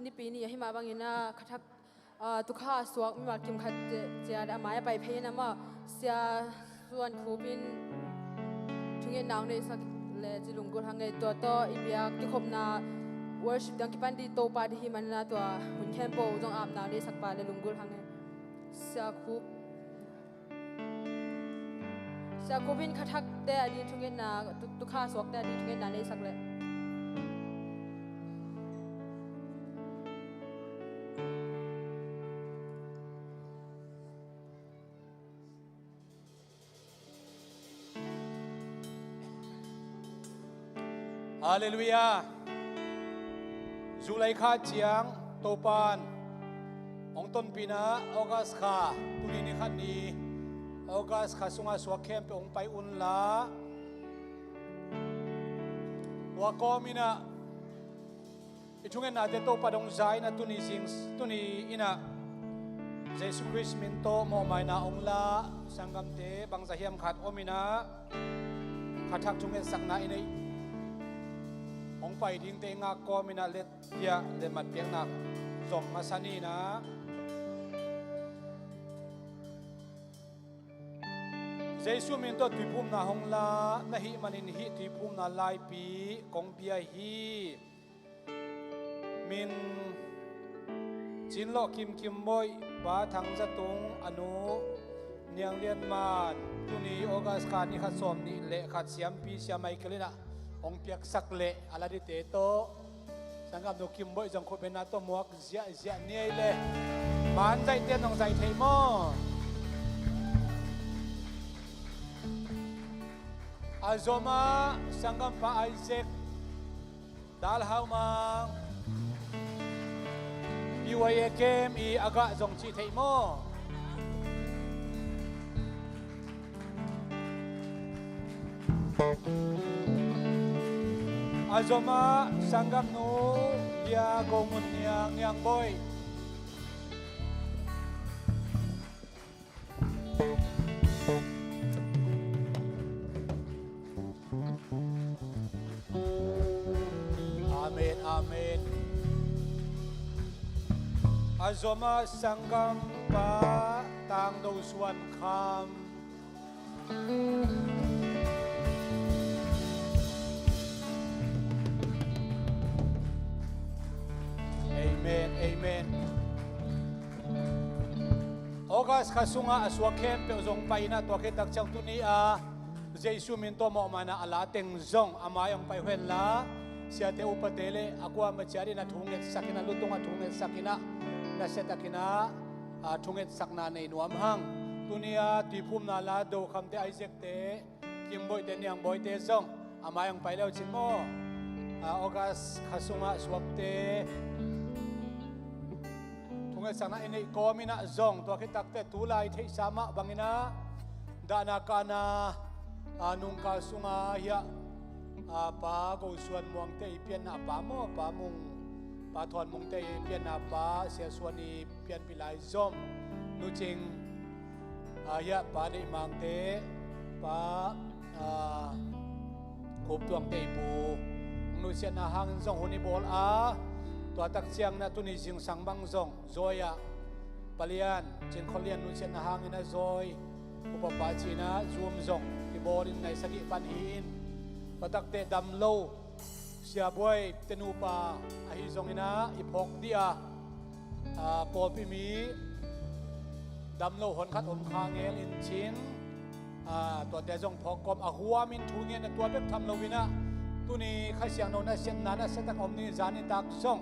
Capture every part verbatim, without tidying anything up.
Nipi ni ahi mah bangin a khathak, ah, tukha a suak mimal kim khat cia, cia a mai a pai phei in amah Sia Suan Khup in thungetna hong neihsak le ci lunggulh hang e. Tua tawh i biak kikhopna worship dang kipan dih Topa dih hi manin a tua hun khempeuh zong apna neihsak pa le lunggulh hang e. Sia Khup. Sia Khup in khathakte a ding thungetna, tu-, tukha suakte a ding thungetna neihsak leh. Halleluiah. July kha ciang Topan hong tonpihna August kha, tuni ni khat ni August kha sungah suak khempeuh hong pai unla, tua kawm inah i thungennate Topa dong za inah tuni zing, tuni inah Jesu Khrist min tawh mawhmaina hong la sanggamte bangza hiam khat om inah khathak thungetsakna i neih hong pai dingte i ngak kawm inah let hiah le matpiakna zong masa ni inah Jesu min tawh tuiphumna hong la na hih manin hih tuiphumna laipi kong bia hi. Min Cin Lawh Kim Kim Boih, Pa Thang Za Tung, a nu Niang Lian Man, tuni August kha ni khat sawm nih le khat siampi Sia Michael inah hong piaksak leh a la dite tawh, sanggamnu Kim Boih zong khutbetna tawh muak ziahziah ni ei le. Man zaihte nong zaih theih maw? A zomah sanggampa Isaac Dal Hau Mang, P Y A camp i a gah zong cih theih maw? A zomah sanggamnu Lia Go Ngun Niang, Niang Boih. Amen, amen. A zomah sanggampa Tang Do Suan Kham. Amen, amen. August kha sungah a suak khempeuh zong pai inah tua khit tak ciang tuni a Jesu min tawh mawhmaina a la teng zong a mai hong pai uh henla, siate upate le a kuamah ciat inah thu ngetsak inah, lutungah thu ngetsak inah, nasiatakinah, a, thungetsakna nei nuam hang. Tuni a tuiphumna la Do Khamte, Isaac te, Kim Boihte, Niang Boihte zong a mai hong pai le uh cin maw? A, August kha sungah suakte thungetsakna i neih kawm inah zong tua khit takte tulai theihsa mah bang inah dahna kahna, a, nungkal sungah hiah, a, Pa Go Suan Muangte i pianna pa maw, Pa Mung, Pa Thawn Mungte i pianna pa Sia Suan i pianpih lai zom, Nu Cing, a, hiah Pa Deih Mangte, Pa, a, Khup Tuangte i pu nusiatna hangin zong hun i bawl a, tua tak ciangin a tuni zingsang bang zong Zawi ah Pa Lian, Cin Khua Lian nusiatna hangin a Zawi upapa ci-in a Zoom zong i bawlin nai sagih pan hi-in, tua takte dam lo Sia Buai te nupa ahi zongin a i phawk dih a, a, pawlpi mi dam lo honkhat om kha ngel in cin, a, tuate zong phawk kawm a huamin thu ngen a tua bek tham lo inah tuni Kha Siangtho nasiatna nasiatak om ni zan i tak zong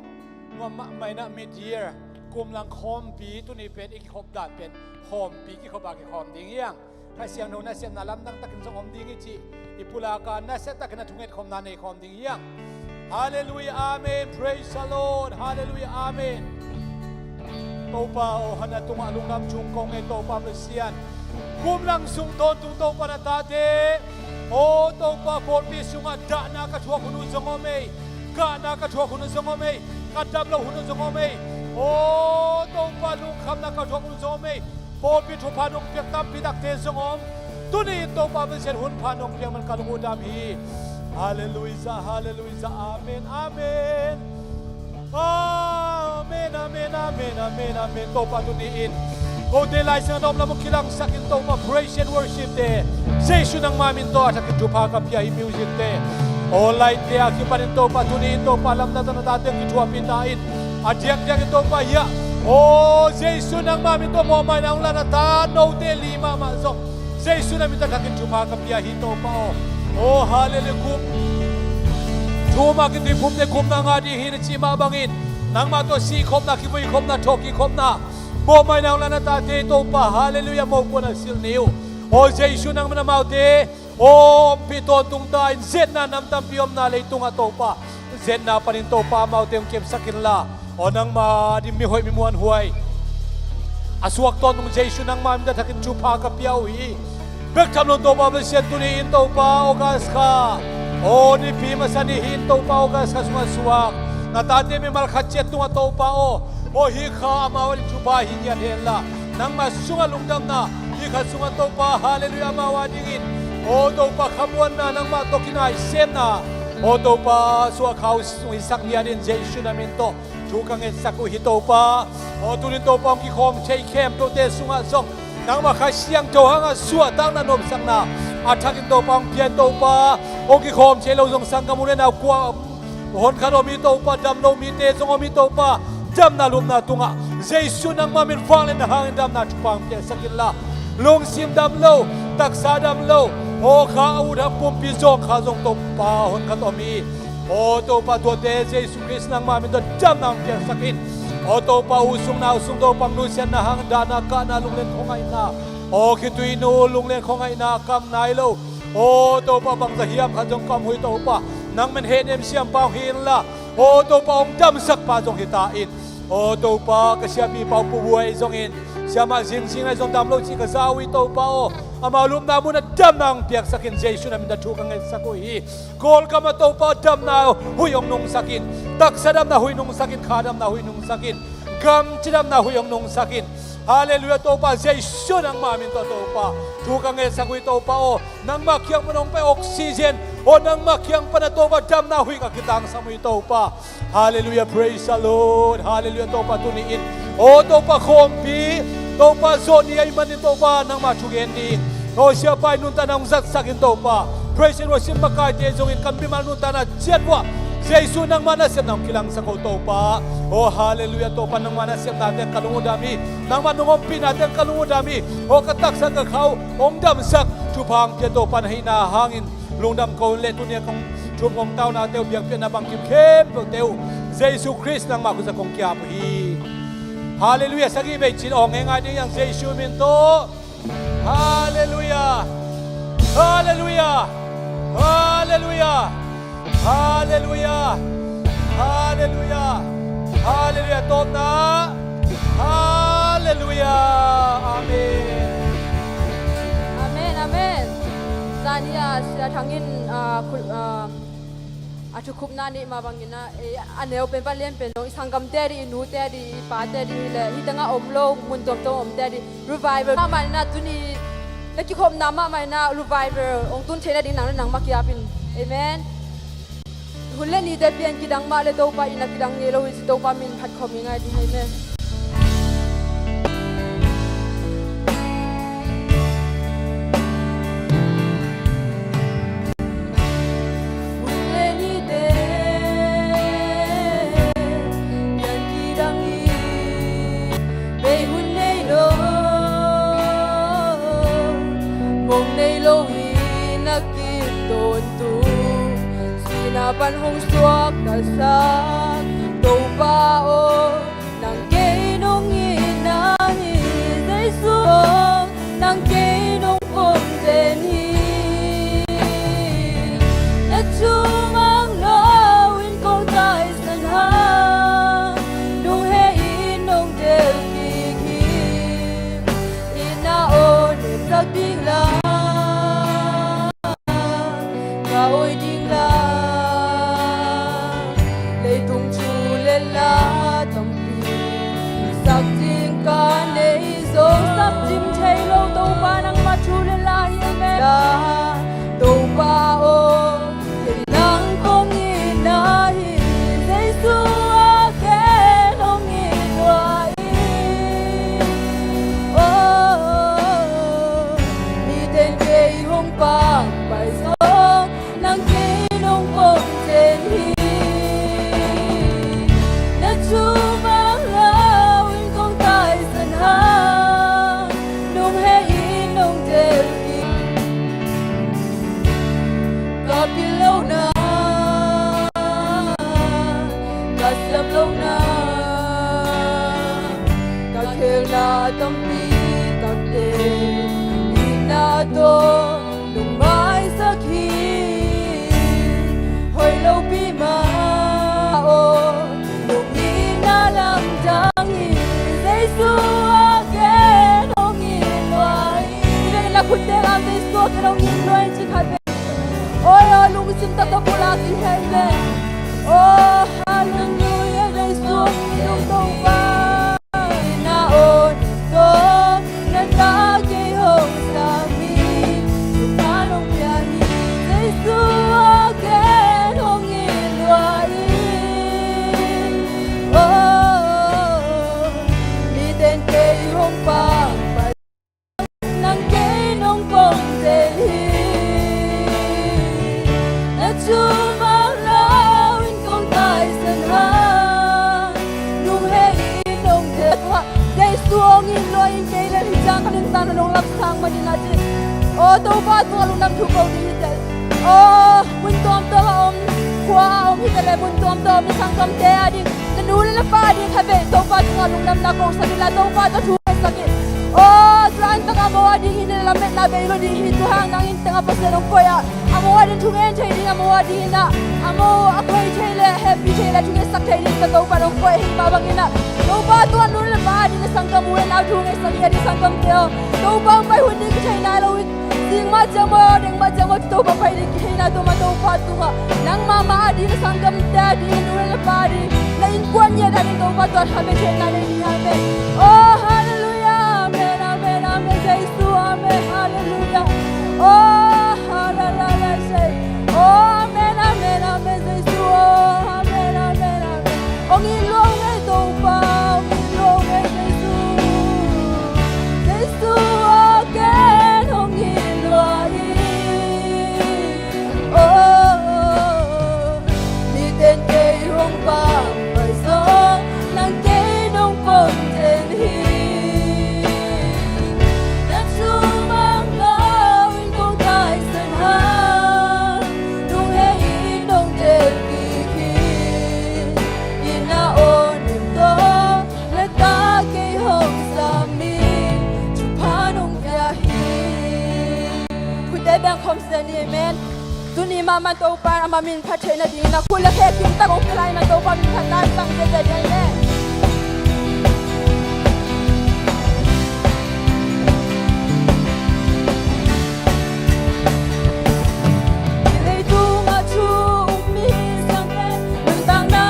nuam mahmah inah mid year, kum lang khawmpi, tuni pen i kikhop dan pen khawmpi kikhop a kikhawm ding hiang. Kha Siangtho nasiatna lamdang takin zong om ding hi cih i pulak a nasiatakin a thungetkhopna nei khawm ding hiang. Halleluiah, amen. Praise the Lord. Halleluiah, amen. Topa aw, hana tungah lungdam cung kong e Topa Pasian. Kum lang sung tawntung Topa na tate aw, Topa pawlpi sungah dahna ka thuak hun uh zong om ei. Kahna ka thuak hun uh zong om ei. Ka dam lo hun uh zong om ei. Aw Topa, lungkhamna ka thuak hun uh zong om ei. Pawlpi thupha nong piak tampi takte zong om. Tuni in Topa Pasian hun pha nong piak man ka lung uh dam hi. Halleluiah, halleluiah, amen, amen. Amen. Amen, amen, amen, amen, amen. Topa tuni-in kote Lai Siangtho lam uh kilangsak in Topa praise and worship te Jesu nangma min tawh a thakin thupha ka pia hi. Music te, aw light te a kipanin Topa tuni-in Topa lamdang tawh na tate kithuahpih ta in, a diakdiakin Topa hiah, aw Jesu nangma min tawh mawhmaina hong la na ta note li mahmah zong Jesu na min tawh thakin thupha ka pia hi Topa aw. Aw hallelujah. Kup thum a kituiphumte kup na ngah ding hi na cih mah bangin nangmah tawh sihkhopna, kivui khopna, thawhkik khopna, mawhmaina hong la na tate Topa hallelujah, mopuan a silh ni uh. Aw Jesu nangmah in amaute aw ompih tawntung ta in, zetna nam tampi omna leitungah Topa, zetna panin Topa amaute hong kepsak inla, aw nangma din mihoih mimuanhuai a suak tawntung Jesu nangma min tawh thakin thupha ka pia uh hi. Bek tham lo Topa Pasian tuni-in Topa August kha, aw nipi masa ni hi-in Topa August kha sungah suak na tate mimal khat ciat tungah Topa aw, aw hih kha amau a ding thupha hi ngiat henla, nangma sungah lungdamna, hih kha sungah Topa hallelujah amau a dingin aw Topa khamuanna, nangmah tawh kinai semna, aw Topa suahkhau sung hisak ngiat in Jesu na min tawh thu ka ngetsak uh hi Topa. Aw tunin Topa hong kikhawm thei khempeuhte sungah zong nangmah Kha Siangtho hangah suahtakna nopsakna a thakin Topa hong pian Topa. Hong kikhawm thei lo zong sanggam u le nau kua honkhat om hi Topa, dam lo mite zong om hi Topa. Damna lupna tungah Jesu nangma min vangliatna hangin damna thupha hong piaksak inla, lungsim dam lo, taksa dam lo, aw kha a ut hang pumpi zawngkha zong Topa honkhat om hi. Aw Topa tuate Jesu Khrist nangma min tawh damna hong piaksak in. Aw Topa u sung nau sung Topa hong nusiatna hang dahna kahna lunglen khuangaihna, aw khitui nu lunglen khuangaihna kam nai lo. Aw Topa bangza hiam khat zong kam huih Topa nang min hehnem siampa hong hi inla, aw Topa hong damsakpa zong hi ta in. Aw Topa ka siapipa uh Pu Buai zongin siamah zingzing ahi zong dam lo cih ka za uh hi Topa aw, amau lupna munah damna hong piaksak in Jesu na min tawh thu ka ngetsak uh hi. Kawlgam ah Topa damna huih hong nungsak in, taksa damna huih nungsak in, kha damna huih nungsak in, gam cidamna huih hong nungsak in. Hallelujah Topa Jesu nangma min tawh Topa thu ka ngetsak uh hi Topa aw. Nangma kiang pan hong pai oxygen aw, nangma kiang pan a Topa damna huih ka kitangsam uh hi Topa. Hallelujah, praise the Lord. Hallelujah Topa tuni-in aw Topa khawmpi Topa zawh ni ahih manin Topa nangma thugen ding aw siapa in nuntakna hong zatsak in Topa. Praise and worship makaite zongin kan mimal nuntakna ciat uah Jesu nangma nasepna hong kilangsak aw Topa. Aw hallelujah Topa nangma nasepna teng ka lung uh dam hi. Nangma nong ompihna teng ka lung uh dam hi. Aw ka taksa ka kha uh hong damsak thupha hong pia Topa na hihna hangin lungdam ko in le tuni a kong thu kong taunate uh biakpiakna bangkim khempeuhte uh Jesu Khrist nangma khutzak kong kiap uh hi. Hallelujah. Sagih vei cin awng ngai ding hi hang Jesu min tawh. Hallelujah. Hallelujah. Hallelujah. Hallelujah. Hallelujah. Hallelujah. Tawpna. Hallelujah. Amen. Amen, amen. Zani a sia thangin a, a thukhupna nih mah bangin a, a neu pen va lian pen dong i sanggamte dih, i nute dih, i pate dih le hih tengah om lo mun tuamtuam omte dih revival mahmah in a tuni na kikhopna mahmah in a revival hong tun theihna ding nang le nang mah kiap in. Amen. Hun le nite pian kidang mah le Topa in a kidang ngei lo hi ci Topa min phat khawm i ngai ding hi. Amen. Hun le nite pian kidang hi. Bei hun nei lo, mong nei lo hi na kip tawntung. Sihna pan hong suak ka sak Topa aw, nang kei nong itna hi. Jesu aw, nang kei nong pom den hi. Na thu mang lo in kong taisan hang, nong heh in nong del kik hi. Itna aw nepsak ding la, ka oi ding la, leitung thu le la tampi Khelna tampi takte itna tawh nong maisak hi. Hoih lopi mah aw, nong itna lamdang hi. Jesu a ken hong it lua hi. Ina khutte lam, Jesu a ken hong it lua hi ci khat ve. Oi, oi, lungsim taktak pulak in hei ve. Oh, hallelujah, Jesu hong it lua hi. Na aw, na tawh na ta kei hong sam hi. Thupha nong pia hi. Jesu a ken hong it lua hi. Oh, miten kei hong pangpai, nang kei nong pom zel hi. Na thu mang lo in kong taisan hang, nung hei in nong tel. Jesu hong it lua in kei le hi ciang ka nuntakna nong lapsang manin a ci. Aw, Topa tungah lungdam thu ko ding hi tel. Aw, mun tuamtuam a om, khua a om hi ta le, mun tuamtuam a om na sanggamte a ding, na nu le na pa a ding khat vei Topa tungah lungdamna kosak in la, Topa tawh thu ngaisak in. Aw, tu laitakin amau a ding hi na lametna bei lo ding hi, tu hang nang in tengah Pasian hong koih a, amau a ding thungen thei ding, amau a ding in a, amau a koih thei le, hehpih thei le, thungetsak thei ding tawh Topa hong koih hi mah bangin a, Topa tungah nu le pa a ding na sanggam u le nau thu ngaisak in a ding sanggamte aw. Topa hong pai hun ding kithei nai lo in. Zing mah ciang maw, deng mah ciang maw, Topa pai ding kithei nai, tua mah Topa tungah nang mahmah a ding, na sanggamte a ding, na nu le na pa a ding, na innkuan ngiat a ding Topa tungah tha bek thei nai nei ni ha ve. Oh, hallelujah, amen, amen, amen, Jesu, amen, hallelujah. Oh, hallelujah, say. Oh, amen, amen, amen, Jesu, oh, amen, amen, amen. Hong it lua hong ei Topa, hong it lua hong ei Jesu. Jesu a ken hong it lua hi. Oh, miten kei hong pampai zong nang kei nong pom zel hi. Na thu mang lo in kong taisan hang, nung hei in nong tel kik hi. Itna aw nem tawh na ta kei hong sam hi. Thupha nong pia hi. Khutte beng khawm se ni, amen. Tuni mahmah Topa in ama min phat theihna dingin a khut le khe kim tak hong pia lai in a Topa min phat lai sang ziahziah ding, amen.